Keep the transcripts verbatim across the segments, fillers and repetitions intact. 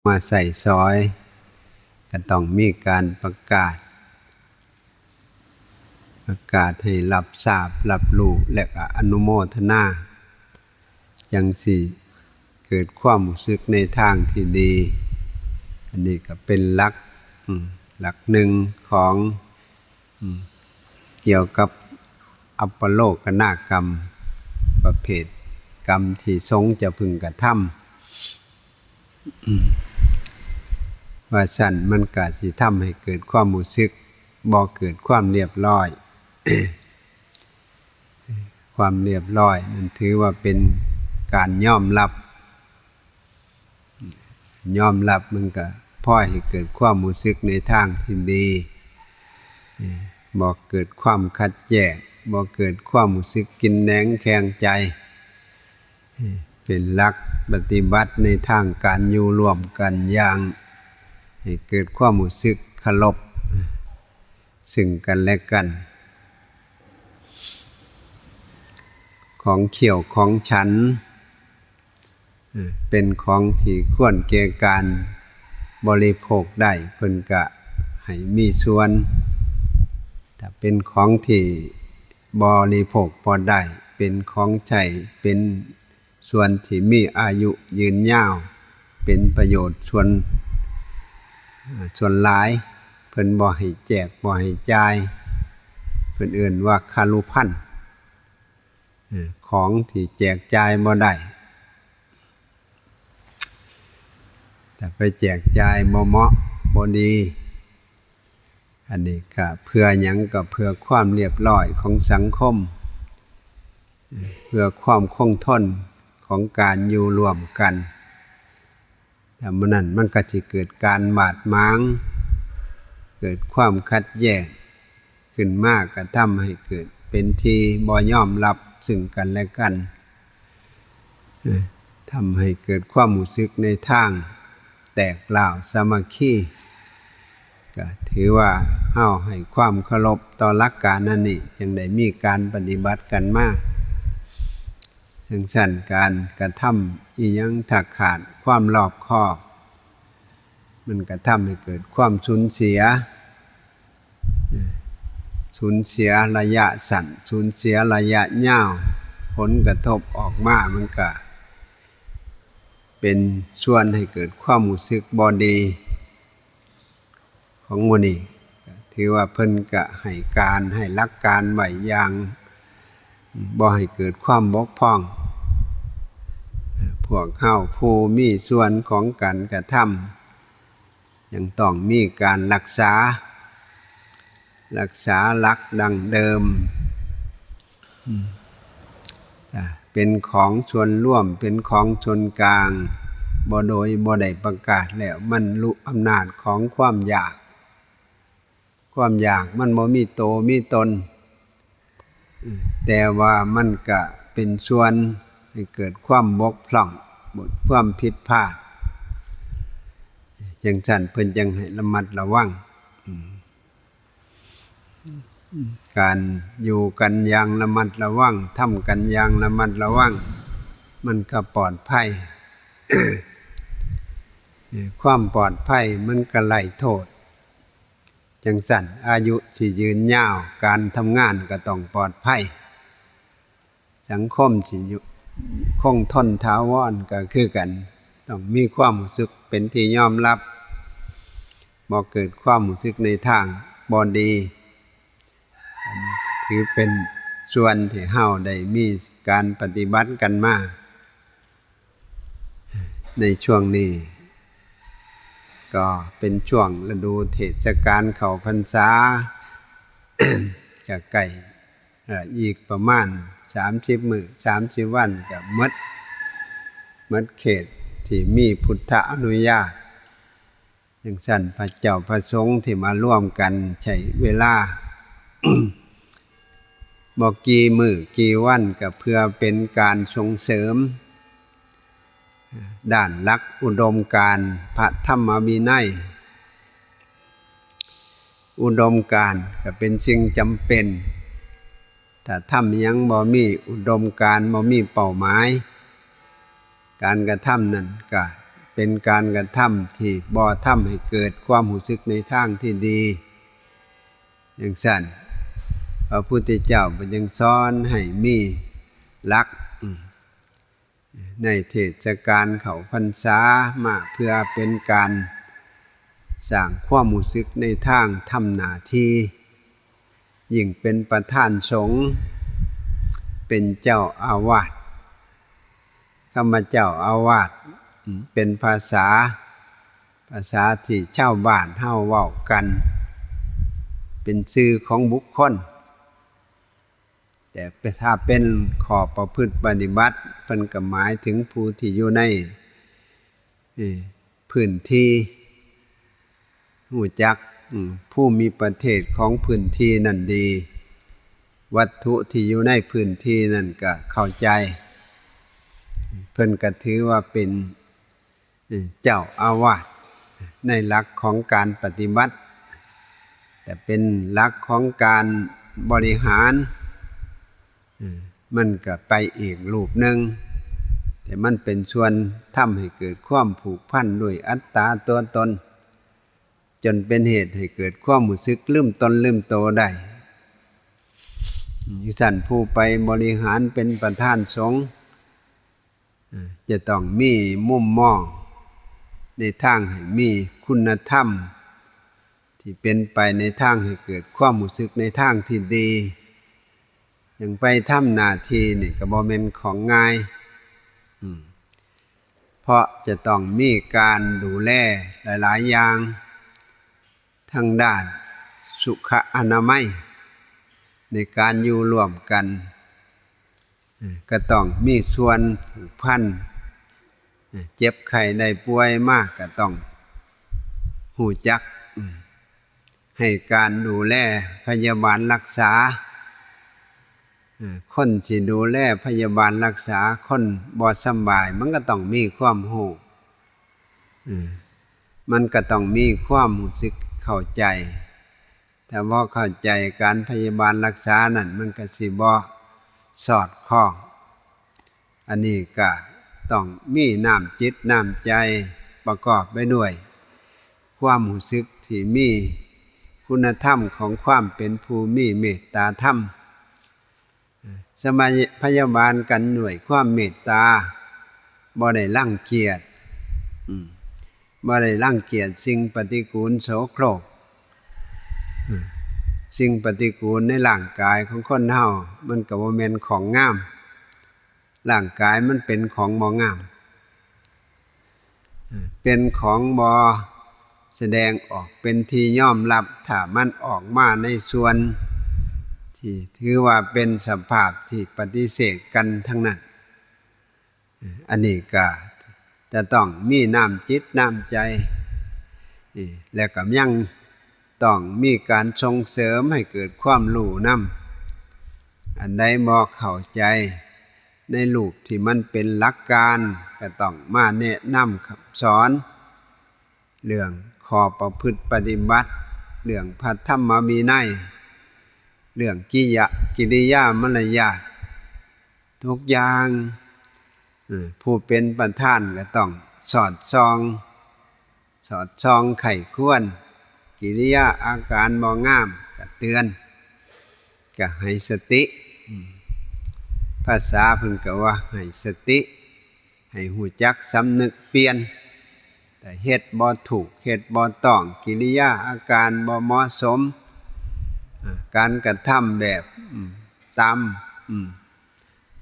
มาใส่สอย ก็ต้องมีการประกาศ ประกาศให้รับทราบ รับรู้ และก็อนุโมทนา จั่งสิเกิดความรู้สึกในทางที่ดี อันนี้ก็เป็นหลัก อืม หลักหนึ่งของ อืม เกี่ยวกับอัปปโลกนากรรม ประเภทกรรมที่สงฆ์จะพึงกระทำ อืม ว่าซั่นมันก็สิทำให้เกิดความรู้สึก บ่เกิดความเรียบร้อย ความเรียบร้อยนั่นถือว่าเป็นการยอมรับ ยอมรับมันก็พอให้เกิดความรู้สึกในทางที่ดี เอ่อ บ่เกิดความขัดแย้ง บ่เกิดความรู้สึกกินแหนงแคลงใจ เอ่อ เป็นหลักปฏิบัติในทางการอยู่ร่วมกันอย่าง ให้เกิดความรู้สึกเคารพ ซึ่งกันและกัน ของเคี้ยวของฉัน เอ่อ เป็นของที่ควรแก่การบริโภคได้ เพิ่นก็ให้มีส่วน ถ้าเป็นของที่บริโภคบ่ได้ เป็นของใช้ เป็นส่วนที่มีอายุยืนยาว เป็นประโยชน์ส่วน เอ่อ ส่วนหลาย เพิ่นบ่ให้แจก บ่ให้จ่าย เพิ่นเอิ้นว่าคารุพันธ์ เอ่อ ของที่แจกจ่ายบ่ได้ ถ้าไปแจกจ่ายบ่เหมาะ บ่ดี อันนี้ก็เพื่อหยัง ก็เพื่อความเรียบร้อยของสังคม เอ่อ เพื่อความคงทนของการอยู่ร่วมกัน ถ้าบ่นั้นมันก็สิเกิดการบาดหมาง เกิดความขัดแย้งขึ้นมา ก็ทำให้เกิดเป็นที่บ่ยอมรับซึ่งกันและกัน เอ่อ ทำให้เกิดความรู้สึกในทางแตกร้าวสามัคคี ก็ถือว่าเฮาให้ความเคารพต่อหลักการอันนี้ จึงได้มีการปฏิบัติกันมา จั่งซั้นการกระทำอิหยังถ้าขาดความรอบคอบ มันก็ทำให้เกิดความสูญเสีย สูญเสียระยะสั้น สูญเสียระยะยาว ผลกระทบออกมามันก็เป็นส่วนให้เกิดความรู้สึกบ่ดี ของหมู่นี้ ถือว่าเพิ่นก็ให้การ ให้หลักการไว้อย่าง บ่ให้เกิดความบกพร่อง พวกเฮาผู้มีส่วนของการกระทำ ยังต้องมีการรักษา รักษาหลักดั้งเดิม อืม อ่า เป็นของส่วนรวม เป็นของส่วนกลาง บ่โดยบ่ได้ประกาศแล้ว มันลุอำนาจของความอยาก ความอยากมันบ่มีโตมีตน เออ แต่ว่ามันก็เป็นส่วนให้เกิดความบกพร่อง ความผิดพลาด จั่งซั้นเพิ่นจั่งให้ระมัดระวัง อืม การอยู่กันอย่างระมัดระวัง ทำกันอย่างระมัดระวัง มันก็ปลอดภัย เออ ความปลอดภัยมันก็ไร้โทษ จั่งซั้นอายุสิยืนยาว การทำงานก็ต้องปลอดภัย สังคมสิอยู่ คงทนถาวรก็คือกัน ต้องมีความรู้สึกเป็นที่ยอมรับ บ่เกิดความรู้สึกในทางบ่ดี อันนี้ถือเป็นส่วนที่เฮาได้มีการปฏิบัติกันมา ในช่วงนี้ ก็เป็นช่วงฤดูเทศกาลเข้าพรรษา ก็ใกล้ เอ่อ อีกประมาณสามสิบมื้อ สามสิบวันก็หมด หมดเขตที่มีพุทธอนุญาต จั่งซั้นพระเจ้าพระสงฆ์ที่มาร่วมกันใช้เวลา บ่กี่มื้อกี่วันก็เพื่อเป็นการส่งเสริม ด้านหลักอุดมการณ์พระธรรมวินัย อุดมการณ์ก็เป็นสิ่งจำเป็น ถ้าทำหยังบ่มีอุดมการณ์ บ่มีเป้าหมาย การกระทำนั่นก็ไป เป็นการกระทำที่บ่ทำให้เกิดความรู้สึกในทางที่ดี จั่งซั้น พระพุทธเจ้าเพิ่นยังสอนให้มีหลัก อืม ในเทศกาลเข้าพรรษามาเพื่อเป็นการสร้างความรู้สึกในทางทำหน้าที่ ยิ่งเป็นประธานสงฆ์ เป็นเจ้าอาวาส คำว่าเจ้าอาวาส อืม เป็นภาษา ภาษาที่ชาวบ้านเฮาเว้ากัน เป็นชื่อของบุคคล แต่ถ้าเป็นข้อประพฤติปฏิบัติ เพิ่นก็หมายถึงผู้ที่อยู่ใน เอ่อ พื้นที่ รู้จัก อืม ภูมิประเทศของพื้นที่นั้นดี วัตถุที่อยู่ในพื้นที่นั้นก็เข้าใจ เพิ่นก็ถือว่าเป็น เอ่อ เจ้าอาวาสในหลักของการปฏิบัติ แต่เป็นหลักของการบริหาร เอ่อ มันก็ไปอีกรูปหนึ่ง แต่มันเป็นส่วนทำให้เกิดความผูกพันด้วยอัตตาตัวตน จนเป็นเหตุให้เกิดความรู้สึกลืมตนลืมโตได้ จั่งซั้น ผู้ไปบริหารเป็นประธานสงฆ์ เอ่อ จะต้องมีมุมมองในทางให้มีคุณธรรม ที่เป็นไปในทางให้เกิดความรู้สึกในทางที่ดี จั่งไปทำหน้าที่นี่ก็บ่แม่นของง่าย อืม เพราะจะต้องมีการดูแลหลายๆ อย่าง ทางด้านสุขอนามัย ในการอยู่ร่วมกัน เอ่อ ก็ต้องมีส่วนผูกพัน เอ่อ เจ็บไข้ได้ป่วยมาก็ต้องรู้จัก อืม ให้การดูแลพยาบาลรักษา เอ่อ คนที่ดูแลพยาบาลรักษาคนบ่สำบาย มันก็ต้องมีความรู้ เอ่อ มันก็ต้องมีความรู้สึกเข้าใจ ถ้าบ่เข้าใจการพยาบาลรักษานั่น มันก็สิบ่สอดคล้อง อันนี้ก็ต้องมีน้ำจิตน้ำใจประกอบไปด้วยความรู้สึกที่มีคุณธรรมของความเป็นผู้มีเมตตาธรรม สมัยพยาบาลกันด้วยความเมตตา บ่ได้รังเกียจ อืม บ่ได้รังเกียจสิ่งปฏิกูลโสโครก อืม สิ่งปฏิกูลในร่างกายของคนเฮา มันก็บ่แม่นของงาม ร่างกายมันเป็นของบ่งาม เป็นของบ่แสดงออกเป็นที่ยอมรับ ถ้ามันออกมาในส่วนที่ถือว่าเป็นสภาพที่ปฏิเสธกันทั้งนั้น อันนี้ก็จะต้องมีน้ำจิตน้ำใจ แล้วก็ยังต้องมีการส่งเสริมให้เกิดความรู้นำ อันใดบ่เข้าใจในรูปที่มันเป็นหลักการ ก็ต้องมาแนะนำสอน เรื่องข้อประพฤติปฏิบัติ เรื่องพระธรรมวินัย เรื่องกิยะ กิริยามารยาท ทุกอย่าง เอ่อ ผู้เป็นประธานก็ต้องสอดส่อง สอดส่องไข้ควร กิริยาอาการบ่งามก็เตือน ก็ให้สติ อืม ภาษาเพิ่นก็ว่าให้สติ ให้รู้จักสำนึกเปลี่ยน แต่เฮ็ดบ่ถูก เฮ็ดบ่ต้อง กิริยาอาการบ่เหมาะสม อ่า การกระทำแบบ อืม ตาม อืม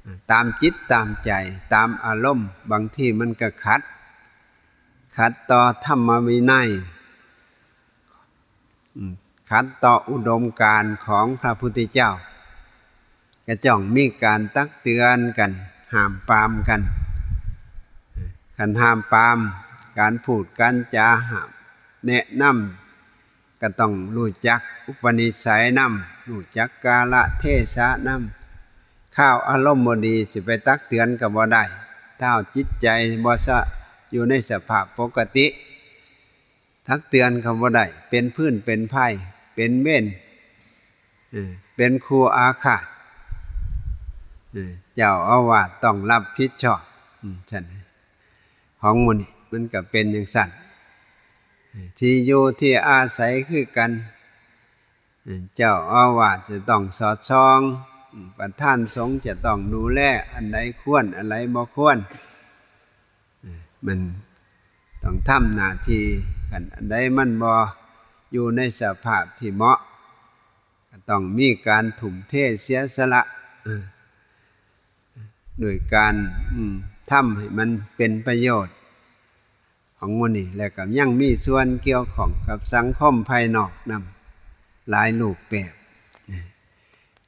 อ่า ตามจิตตามใจ ตามอารมณ์ บางทีมันก็ขัด ขัดต่อธรรมวินัย อืม ขัดต่ออุดมการณ์ของพระพุทธเจ้า ก็จ้องมีการตักเตือนกัน ห้ามปรามกัน คันห้ามปราม การพูดการจาห้าม แนะนำ ก็ต้องรู้จักอุปนิสัยนำ รู้จักกาลเทศะนำ คาวอารมณ์บ่ดีสิไปตักเตือนก็บ่ได้ ถ้าจิตใจบ่สะ อยู่ในสภาพปกติ ตักเตือนก็บ่ได้ เป็นพื้นเป็นภัย เป็นเวร เออ เป็นคู่อาฆาต เออ เจ้าอาวาสต้องรับผิดชอบ อืม ซั่น ของหมู่นี้ มันก็เป็นจั่งซั้น ที่อยู่ที่อาศัยคือกัน เจ้าอาวาสจะต้องสอดส่อง ประธานสงฆ์จะต้องดูแล อันใดควร อันใดบ่ควร มันต้องทำหน้าที่กัน อันใดมันบ่อยู่ในสภาพที่เหมาะ ก็ต้องมีการทุ่มเทเสียสละ เออ โดยการ อืม ทำให้มันเป็นประโยชน์ของหมู่นี้ และก็ยังมีส่วนเกี่ยวข้องกับสังคมภายนอกนำหลายรูปแบบ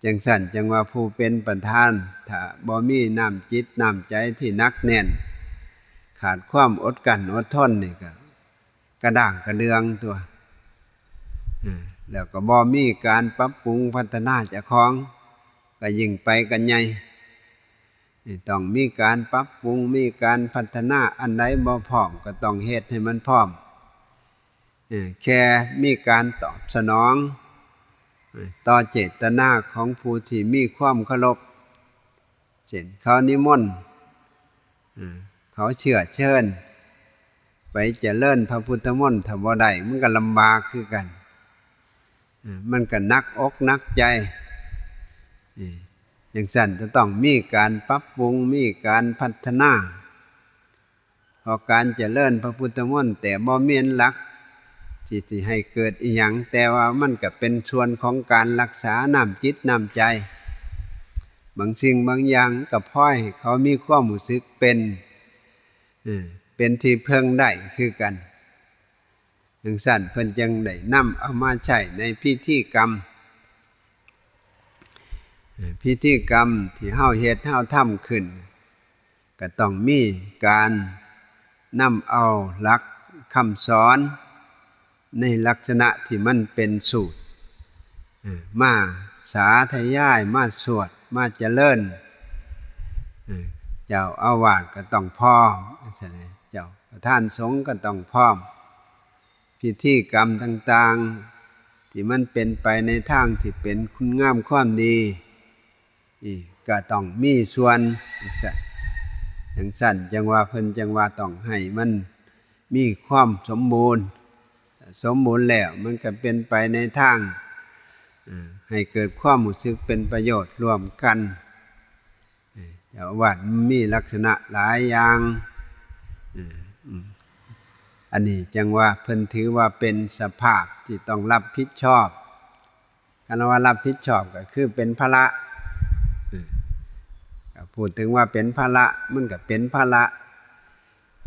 จั่งซั้นจั่งว่าผู้เป็นประธาน ถ้าบ่มีน้ำจิตน้ำใจที่หนักแน่น ขาดความอดกลั้นอดทนนี่ก็กระด้างกระเดื่องตั๊ว เออ แล้วก็บ่มีการปรับปรุงพัฒนาเจ้าของ ก็ยิ่งไปกันใหญ่ นี่ต้องมีการปรับปรุง มีการพัฒนา อันใดบ่พร้อมก็ต้องเฮ็ดให้มันพร้อม เออ แค่มีการตอบสนอง เออ ต่อเจตนาของผู้ที่มีความเคารพ เช่นเขานิมนต์ เออ เขาเชื้อเชิญ ไปเจริญพระพุทธมนต์ ถ้าบ่ได้มันก็ลำบากคือกัน เออ มันก็หนักอกหนักใจ เออ จั่งซั้นจะต้องมีการปรับปรุง มีการพัฒนา เพราะการเจริญพระพุทธมนต์แต่บ่แม่นหลักที่สิให้เกิดอิหยัง แต่ว่ามันก็เป็นส่วนของการรักษาน้ำจิตน้ำใจ บางสิ่งบางอย่างก็พลอยให้เขามีความรู้สึกเป็น เออ เป็นที่เพิ่งได้คือกัน จั่งซั้นเพิ่นจึงได้นำเอามาใช้ในพิธีกรรม เออ พิธีกรรมที่เฮาเฮ็ดเฮาทำขึ้น ก็ต้องมีการนำเอาหลักคำสอนในลักษณะที่มันเป็นสูตร เออ มาสาธยาย มาสวด มาเจริญ เออ เจ้าอาวาสก็ต้องพร้อม เจ้าประธานสงฆ์ก็ต้องพร้อม พิธีกรรมต่างๆ ที่มันเป็นไปในทางที่เป็นคุณงามความดี อีกก็ต้องมีส่วน จั่งซั้น จั่งซั้นจั่งว่าเพิ่นจั่งว่าต้องให้มันมีความสมบูรณ์ สมบูรณ์แล้วมันก็เป็นไปในทาง เอ่อ ให้เกิดความรู้สึกเป็นประโยชน์ร่วมกัน เอ่อ เจ้าอาวาสมีลักษณะหลายอย่าง เอ่อ อืม อันนี้จั่งว่าเพิ่นถือว่าเป็นสภาพที่ต้องรับผิดชอบ คันว่ารับผิดชอบก็คือเป็นภาระ เออ ก็พูดถึงว่าเป็นภาระ มันก็เป็นภาระ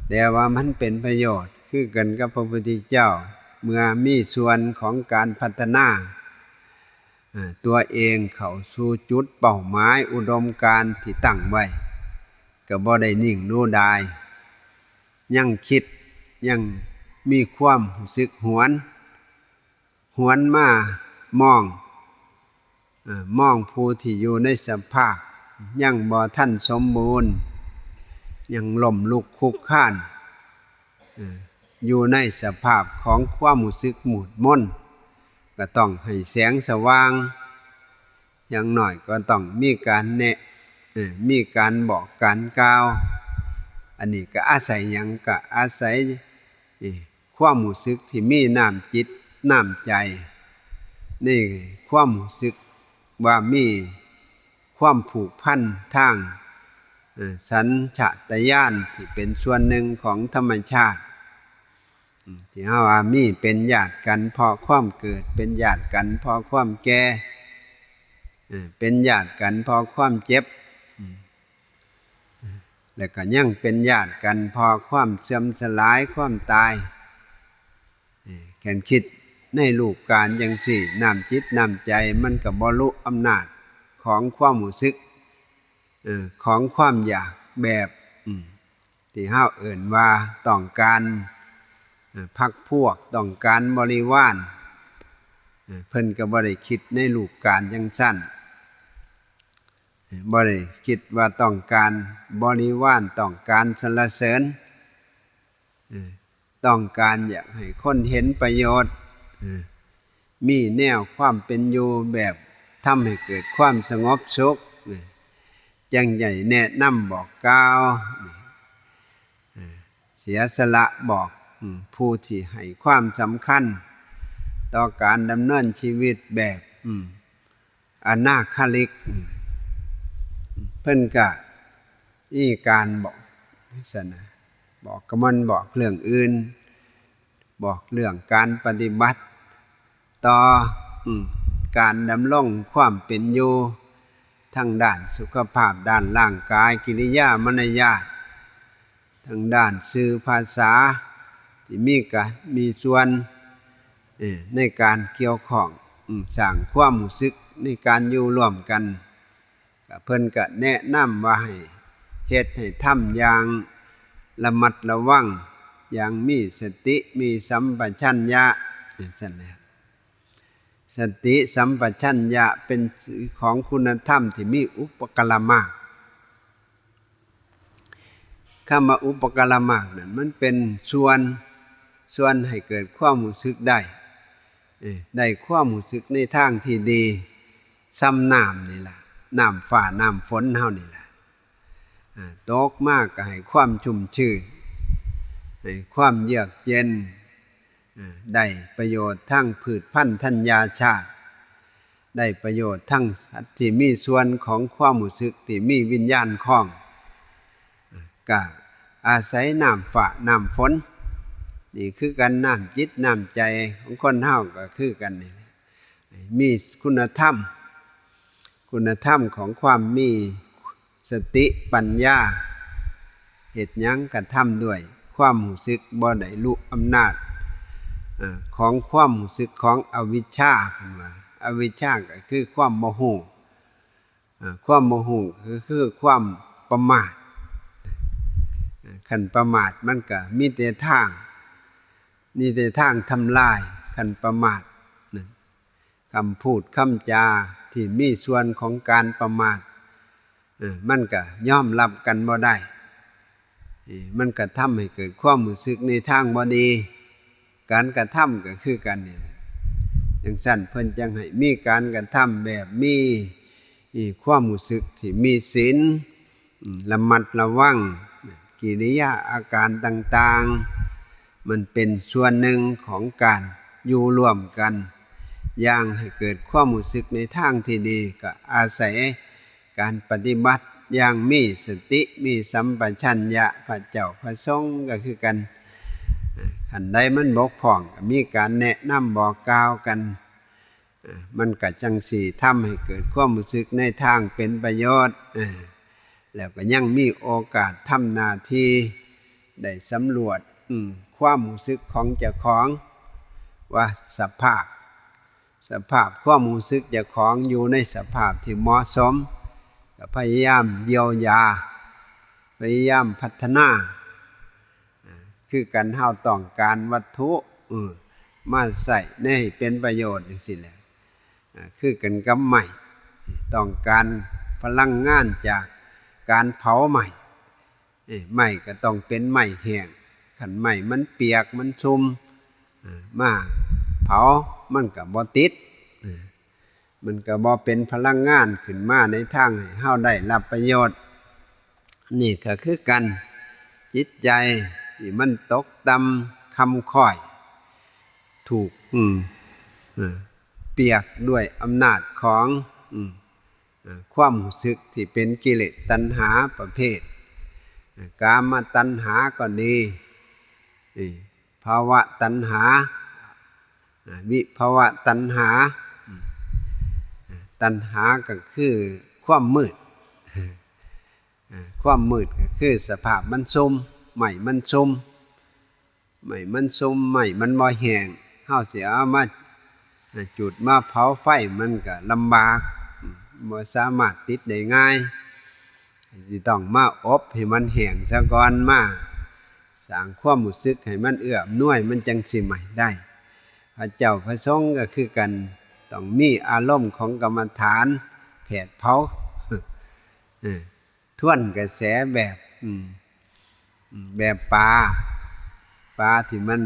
แต่ว่ามันเป็นประโยชน์ คือกันกับพระพุทธเจ้า เมื่อมีส่วนของการพัฒนา เอ่อ ตัวเองเข้าสู่จุดเป้าหมายอุดมการณ์ที่ตั้งไว้ ก็บ่ได้นิ่งดูดาย ยังคิด ยังมีความรู้สึกหวน หวนมามอง เอ่อ มองผู้ที่อยู่ในสภาพยังบ่ทันสมบูรณ์ ยังล้มลุกคลุกคลาน เอ่อ อยู่ในสภาพของความรู้สึกมืดมน ก็ต้องให้แสงสว่าง อย่างน้อยก็ต้องมีการแนะ เอ่อ มีการบอกการกล่าว อันนี้ก็อาศัยหยัง ก็อาศัย เอ่อ ความรู้สึกที่มีน้ำจิตน้ำใจ ในความรู้สึกว่ามีความผูกพันทาง เอ่อ สัญชาตญาณที่เป็นส่วนหนึ่งของธรรมชาติ อืม ที่เฮาว่ามีเป็นญาติกันเพราะความเกิด เป็นญาติกันเพราะความแก่ เอ่อ เป็นญาติกันเพราะความเจ็บ อืม แล้วก็ยังเป็นญาติกันเพราะความเสื่อมสลาย ความตาย เอ่อ คันคิดในรูปการจั่งซี้ น้ำจิตน้ำใจมันก็บรรลุอำนาจของความรู้สึก เอ่อ ของความอยากแบบ อืม ที่เฮาเอิ้นว่าต้องการ เอ่อ พรรคพวก ต้องการบริวาร เอ่อ เพิ่นก็บ่ได้คิดในรูปการจั่งซั้น เอ่อ บ่ได้คิดว่าต้องการบริวาร ต้องการสรรเสริญ เอ่อ ต้องการอยากให้คนเห็นประโยชน์ เอ่อ มีแนวความเป็นอยู่แบบทำให้เกิดความสงบสุข เอ่อ จั่งได้แนะนำบอกกล่าว เอ่อ เสียสละบอก อืม ผู้ที่ให้ความสำคัญ ต่อการดำเนินชีวิตแบบ อืม อนาคาลิก อืม เพิ่นก็มีการบอก สนะ บอกกะมอนบอกเรื่องอื่น บอกเรื่องการปฏิบัติ ต่อ อืม การดำรงความเป็นอยู่ ทางด้านสุขภาพ ด้านร่างกาย กิริยามารยาท ทางด้านสื่อภาษา ที่มีกะ มีส่วน เอ่อ ในการเกี่ยวข้อง อืม สร้างความรู้สึกในการอยู่ร่วมกัน ก็เพิ่นก็แนะนำว่าให้เฮ็ดให้ทำอย่างระมัดระวัง อย่างมีสติ มีสัมปชัญญะ จั่งซั้นแหละ สติสัมปชัญญะเป็นของคุณธรรมที่มีอุปการะมาก คำว่าอุปการะมากนั้น มันเป็นส่วน ส่วนให้เกิดความรู้สึกได้ เอ้ย ได้ความรู้สึกในทางที่ดี ส่ำน้ำนี่ล่ะ น้ำฟ้าน้ำฝนเฮานี่ล่ะ อ่า ตกมาก็ให้ความชุ่มชื่น ให้ความเยือกเย็น อ่า ได้ประโยชน์ทั้งพืชพันธุ์ธัญญาชาติ ได้ประโยชน์ทั้งสัตว์ที่มีส่วนของความรู้สึกที่มีวิญญาณครอง อ่า ก็อาศัยน้ำฟ้าน้ำฝน นี่คือกัน น้ำจิตน้ำใจของคนเฮาก็คือกันนี่แหละ มีคุณธรรม คุณธรรมของความมีสติปัญญา เฮ็ดหยังกะทำด้วยความรู้สึก บ่ได้ลุอำนาจ เอ่อ ของความรู้สึกของอวิชชา เพิ่นว่า อวิชชาก็คือความบ่ฮู้ เอ่อ ความบ่ฮู้ก็คือความประมาท เอ่อ คันประมาทมันก็มีแต่ทาง มีแต่ทางทำลาย คันประมาทนั่น คำพูดคำจาที่มีส่วนของการประมาท เออ มันก็ยอมรับกันบ่ได้ เออ มันก็ทำให้เกิดความรู้สึกในทางบ่ดี การกระทำก็คือกันนี่แหละ จั่งซั้นเพิ่นจั่งให้มีการกระทำแบบมี อี ความรู้สึกที่มีศีล อืม ระมัดระวัง กิริยาอาการต่างๆ มันเป็นส่วนหนึ่งของการอยู่ร่วมกัน อย่างให้เกิดความรู้สึกในทางที่ดี ก็อาศัยการปฏิบัติอย่างมีสติ มีสัมปชัญญะ พระเจ้าพระสงฆ์ก็คือกัน อ่า คันใดมันบกพร่องก็มีการแนะนำบอกกล่าวกัน อ่า มันก็จั่งสิทำให้เกิดความรู้สึกในทางเป็นประโยชน์ อ่า แล้วก็ยังมีโอกาสทำหน้าที่ ได้สำรวจ อืม ความรู้สึกของเจ้าของ ว่าสภาพ สภาพความรู้สึกเจ้าของอยู่ในสภาพที่เหมาะสม ก็พยายามเยียวยา พยายามพัฒนา อ่า คือกัน เฮาต้องการวัตถุ เออ มาใช้ในให้เป็นประโยชน์จั่งซี้แหละ อ่า คือกันกับไม้ ต้องการพลังงานจากการเผาไม้ เอ้ย ไม้ก็ต้องเป็นไม้แห้ง คันไม้มันเปียกมันชุ่ม อ่า มาเผามันก็บ่ติด อ่า มันก็บ่เป็นพลังงานขึ้นมาในทางให้เฮาได้รับประโยชน์ นี่ก็คือกัน จิตใจที่มันตกต่ำค่ำคร่อย ถูก อืม เอ่อ เปียกด้วยอำนาจของ อืม เอ่อ ความรู้สึกที่เป็นกิเลสตัณหาประเภท เอ่อ กามตัณหาก็ดี เอ่อ ภวตัณหา อ่า วิภวตัณหา อืม อ่า ตัณหาก็คือความมืด อ่า ความมืดก็คือสภาพมันซุ่ม ไม้มันซุ่ม ไม้มันซุ่ม ไม้มันบ่แห้ง เฮาสิเอามา อ่า จุดมาเผาไฟมันก็ลำบาก อืม บ่สามารถติดได้ง่าย สิต้องมาอบให้มันแห้งซะก่อน มาสร้างความรู้สึกให้มันเอื้ออำนวย มันจั่งสิไหม้ได้ พระเจ้าพระสงฆ์ก็คือกัน ต้องมีอารมณ์ของกรรมฐานแผดเผา เออ ทวนกระแสแบบ อืม อืม แบบปลา ปลาที่มัน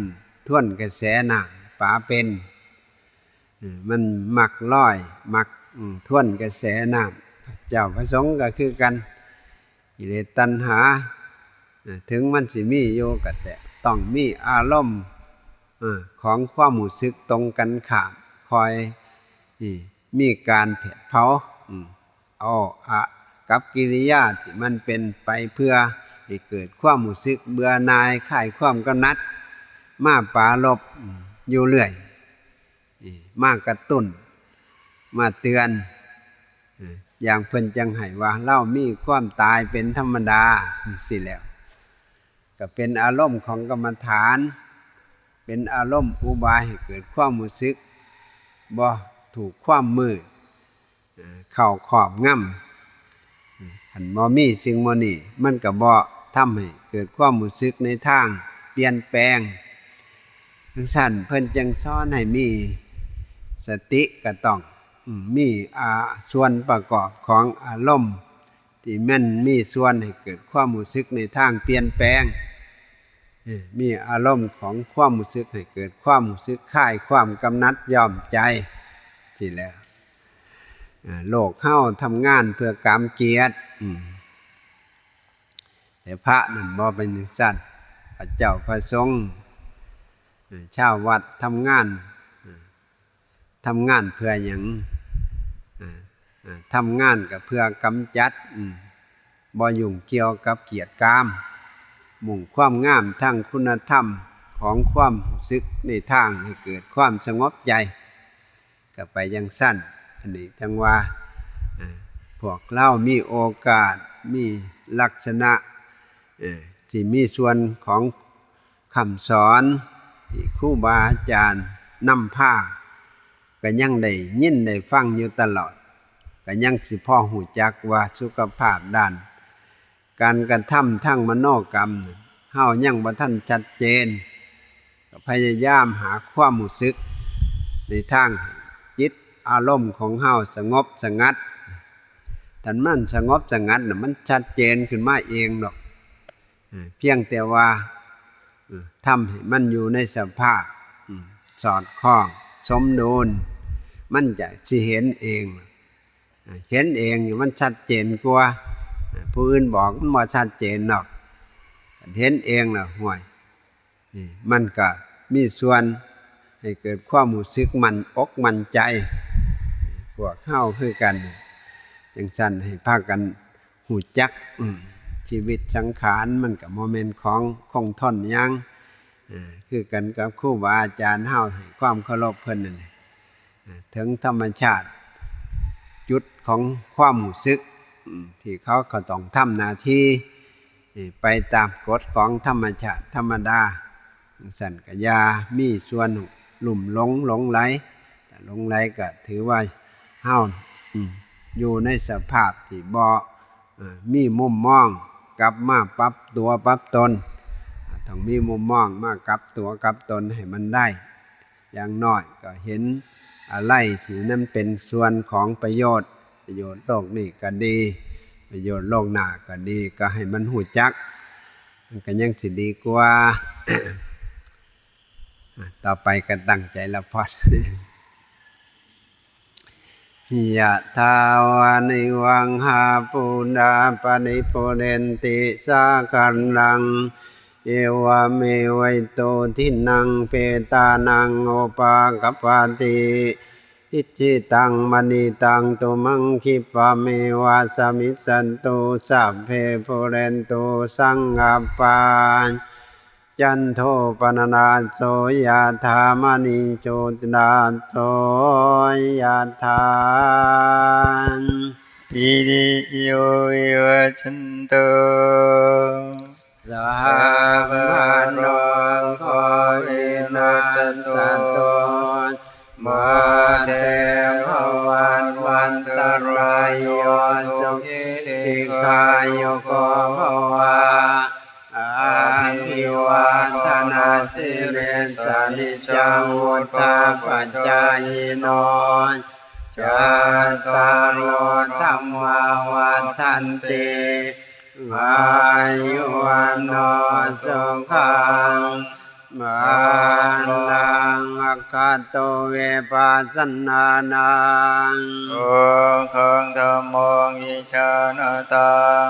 ทวนกระแสน้ำ ปลาเป็น เออ มันมักลอย มัก อืม ทวนกระแสน้ำ พระเจ้าพระสงฆ์ก็คือกัน กิเลสตัณหา เอ่อถึงมันสิมีอยู่ก็แต่ต้องมีอารมณ์ เอ่อของความรู้สึกตรงกันข้าม คอย นี่ มีการแผดเผา อืม เอา อะ กับกิริยาที่มันเป็นไปเพื่อให้เกิดความรู้สึกเบื่อหน่าย คลายความกำหนัด มาปรารภ อืม อยู่เรื่อย นี่ มากระตุ้น มาเตือน เอ่ออย่างเพิ่นจั่งให้ว่า เรามีความตายเป็นธรรมดา นี่สิแหล้ว ก็เป็นอารมณ์ของกรรมฐาน เป็นอารมณ์อุบายให้เกิดความรู้สึก บ่ถูกความมืด เอ่อเข้าครอบงำ คันบ่มีสิ่งหมู่นี้ มันก็บ่ทำให้เกิดความรู้สึกในทางเปลี่ยนแปลง จั่งซั้นเพิ่นจั่งสอนให้มีสติ ก็ต้อง อืม มี อ่า ส่วนประกอบของอารมณ์ ที่มันมีส่วนให้เกิดความรู้สึกในทางเปลี่ยนแปลง เออ มีอารมณ์ของความรู้สึกให้เกิดความรู้สึกคลายความกำหนัดย้อมใจ สิแหล้ว อ่า โลกเฮาทำงานเพื่อกามเกียรติ อืม แต่พระนั่นบ่เป็นจั่งซั้น พระเจ้าพระสงฆ์ เออ ชาววัดทำงาน เออ ทำงานเพื่อหยัง เออ เออ ทำงานก็เพื่อกำจัด อืม บ่ยุ่งเกี่ยวกับเกียรติกาม มุ่งความงามทางคุณธรรมของความรู้สึกในทางให้เกิดความสงบใจ ก็ไปจั่งซั้น อันนี้จั่งว่า เอ่อ พวกเรามีโอกาส มีลักษณะ เอ่อ ที่มีส่วนของคำสอนที่ครูบาอาจารย์นำพา ก็ยังได้ยินได้ฟังอยู่ตลอด ก็ยังสิพอรู้จักว่าสุขภาพด้าน การกระทำทางมโนกรรมน่ะ เฮายังบ่ทันชัดเจน ก็พยายามหาความรู้สึกในทางจิตอารมณ์ของเฮาสงบสงัด ถ้ามันสงบสงัดน่ะ มันชัดเจนขึ้นมาเองดอก เอ่อ เพียงแต่ว่า เอ่อ ทำให้มันอยู่ในสภาพ อืม สอดคล้อง สมดุล มันจะสิเห็นเอง เห็นเองนี่มันชัดเจนกว่า ผู้อื่นบอกมันบ่ชัดเจนดอก เห็นเองแล้ว ห่วย นี่มันก็มีส่วนให้เกิดความรู้สึกมั่นอกมั่นใจ พวกเฮาคือกัน จั่งซั้นให้พากันรู้จัก อืม ชีวิตสังขารมันก็บ่แม่นของคงทนหยัง เอ่อ คือกันกับครูบาอาจารย์เฮาให้ความเคารพเพิ่นนั่นแหละ เอ่อ ถึงธรรมชาติ จุดของความรู้สึก อืม ที่เขาก็ต้องทำหน้าที่ เอ่อ ไปตามกฎของธรรมชาติธรรมดา จั่งซั้นก็อย่ามีส่วนลุ่มหลงหลงไหล ถ้าหลงไหลก็ถือว่าเฮา อืม อยู่ในสภาพที่บ่ เอ่อ มีมุมมองกลับมาปรับตัวปรับตน ต้องมีมุมมองมากลับตัวกลับตนให้มันได้ อย่างน้อยก็เห็นอะไรที่มันเป็นส่วนของประโยชน์ ประโยชน์โลกนี้ก็ดี ประโยชน์โลกหน้าก็ดี ก็ให้มันรู้จัก มันก็ยังสิดีกว่า ต่อไปก็ตั้งใจละพอด ยะถาวานิวังหาปูราปะริปูเรนติสาคารัง เอวะเมวะอิโตทินังเปตานังอุปาคปาติ อิจิตังมณิตังตุมังคิปะเมวะสมิสสันตุ สัพเพปูเรนตุสังกปปา จันโทปนราโสยะถามณิโชติราโสยะถา สัพพะโรโควินัสสะตุ มาเตภวัตวันตรายโย สุขีทีฆายุโกภวะ อาภิวาทนาสีลิสสะนิจจังวุฒาปจายิโน จัตตาโรธัมมาวัฏฐันติ อายุวัณโณสุขังพลัง อัคคาโตวิปัสสนานัง โอคังธัมโมวิจานะตัง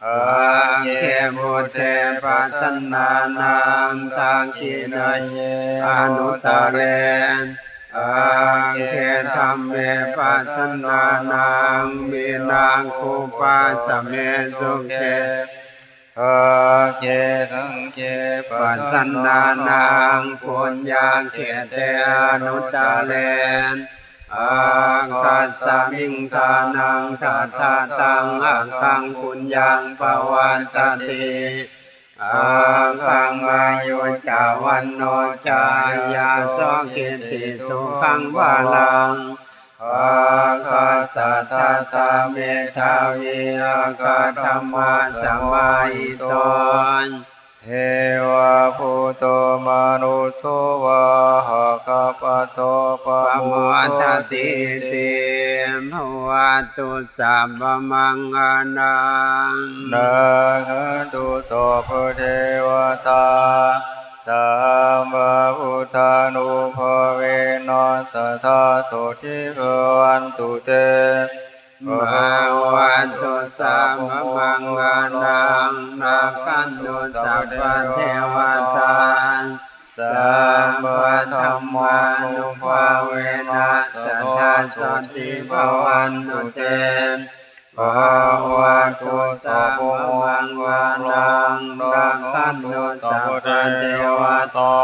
Agge buddhe pasannānaṃ dakkhiṇeyye anuttare, agge dhamme pasannānaṃ virāgūpasame sukhe, agge saṅghe pasannānaṃ puññakkhette anuttare, aggasmiṃ dānaṃ dadataṃ aggaṃ puññaṃ pavaḍḍhati, aggaṃ āyu ca vaṇṇo ca yaso kitti sukhaṃ balaṃ, aggassatthā medhāvī aggadhammasamāhito, devabhūto manusso vā aggappatto pamodatīti. Bhavatu sabbamaṅgalaṃ, rakkhantu sabbadevatā, sabbabuddhānubhāvena sadā sotthī bhavantu te. Bhavatu sabbamaṅgalaṃ, rakkhantu sabbadevatā, sabbadhammānubhāvena sadā sotthī bhavantu te. Bhavatu sabbamaṅgalaṃ, rakkhantu sabbadevatā,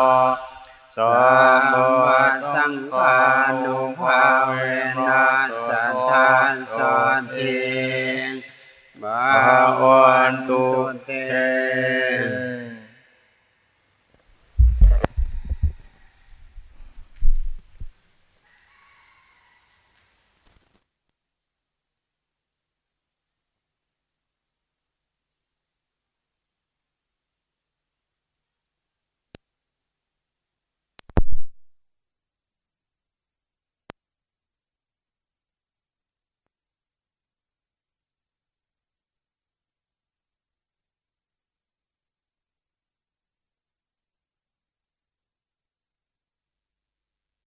sabbasaṅghānubhāvena sadā sotthī bhavantu